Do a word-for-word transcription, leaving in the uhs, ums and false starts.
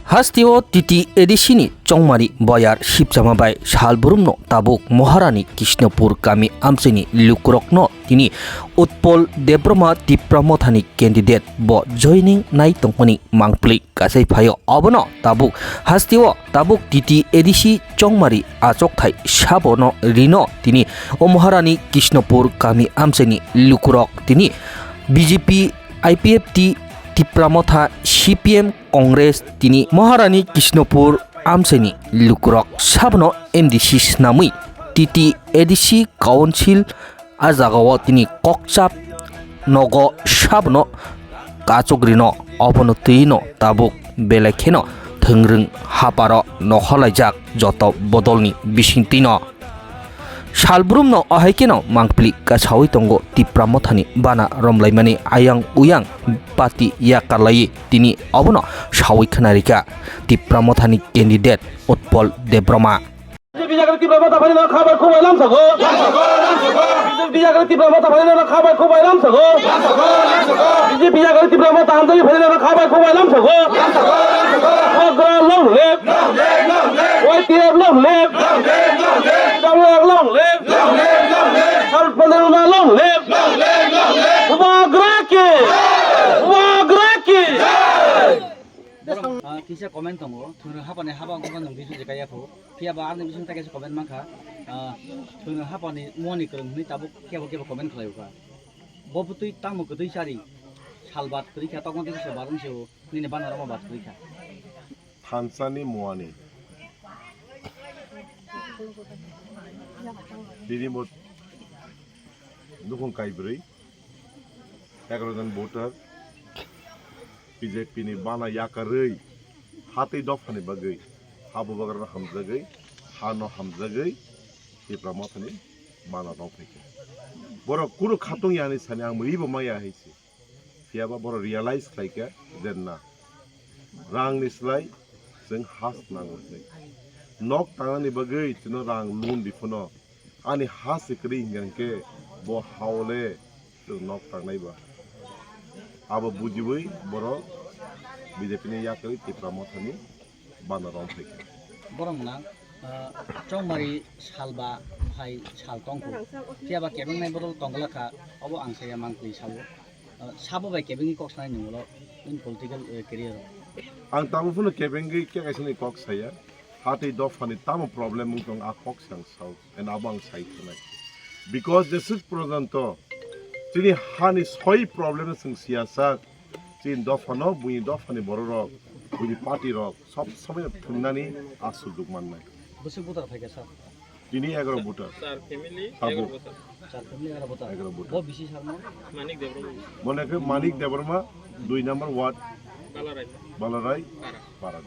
Hasteo T T A D C ni chongmari boyar sipchama bai salbrumno tabuk Moharani Krishnopur kami amchaini lukurokno tini Utpol Debbarma Tipra Mothani candidate bo joining nai tongmani mangpli kasai phaio. Obono tabuk hasteo tabuk T T A D C chongmari achokthai sabono rino tini o Moharani Krishnopur kami amchaini lukurok tini B J P, I P F T, Tipra Motha, C P M, Congress tini Moharani Krishnopur amchaini lukurok sabono M D C swnamwi T T A D C Council a jagao tini kokchap nogo sabono kachuk rino obono twino tabuk belai kheno thwngrwng haparo nokhorlaijak joto bodolni bisingtwino. Salbrumno ahai kheno mangpli kasawi tongo Tipra Mothani bana romlaimani ayang uyang pati yakarlaiwi tini obono sawi khwnarikha Tipra Mothani candidate Utpol Debbarma. B J P jagre Tipra Motha phainai no kha bai khubai lamsago. B J P jagre Tipra Motha phainai no kha bai khubai lamsago. B J P jagre Tipra Motha hamjagwi phainai no kha bai khubai lamsago. Bubagra long live. Y T F long live. Bubagra long live. Sarut Pandey Ruma long live. Bubagra ki. Bubagra ki. Borok, ah, kisa comment tongo, thwngno hapani haba wngkha nwng bising je kaya pho. Phiya ba ani bising ta kaisa comment mankha, ah, thwngno hapani muani kwrwng hwnwi tabuk kebo kebo comment khlaio kha. Bo bwtwi tamo kwtwi sari, sal bad kwrwi kha, tokma twi kisa barung se o, nini bana rokma bad kwrwi kha. Thansani muani. Tini bo nukhung kaibrwi. Egaroh jon voter B J P ni bana yakarwi hatwi dophani bagwi ha bubagrano hamjagwi, hano hamjagwi Tipra Mothani bana rwng phaikha. Borok kunu khatung yani sani ang mwibo maya hai se. Phiyaba borok realize khlaikha je na, rangni slai chwng has nango hinwi. Nok tangnani bagwi chwngno rang loan di phano ani ha se kwrwi hinkha hinkhe bo hao le chwng nok tangnai ba. Abo bujiwi borok B J P ni yakarwi Tipra Mothani bana rwng phaikha. Borok mwnang, ah, chongmari sal ba hai sal tongkhu. Phiyaba kebengnai bodol tongglakha, obo ang saya mangpli sao. Ah, sabo bai kebengwi kok sanai nung ulo in political, eh, career o. Ang tabuk phano kebengwi khe kaisa ni kok saya. Hatwi dophani tamo problem wng tong a kok se ang sao. And abo ang sai khanai. Because jeswk porjonto chini hani soi problem chwng siyasak, chini dophano, buini dophani bororok, buini party rok sob somoi thwngnani a sujug mannai. Bwswk voter phaikha sir? Tini egaroh voter. Sir family tabuk egaroh voter. Sir family egaroh voter. Egaroh voter. Bo bisi sir no? Manik Debbarma. Mone khe Manik Debbarma, dui number ward. Balarai. Balarai. Para. Para.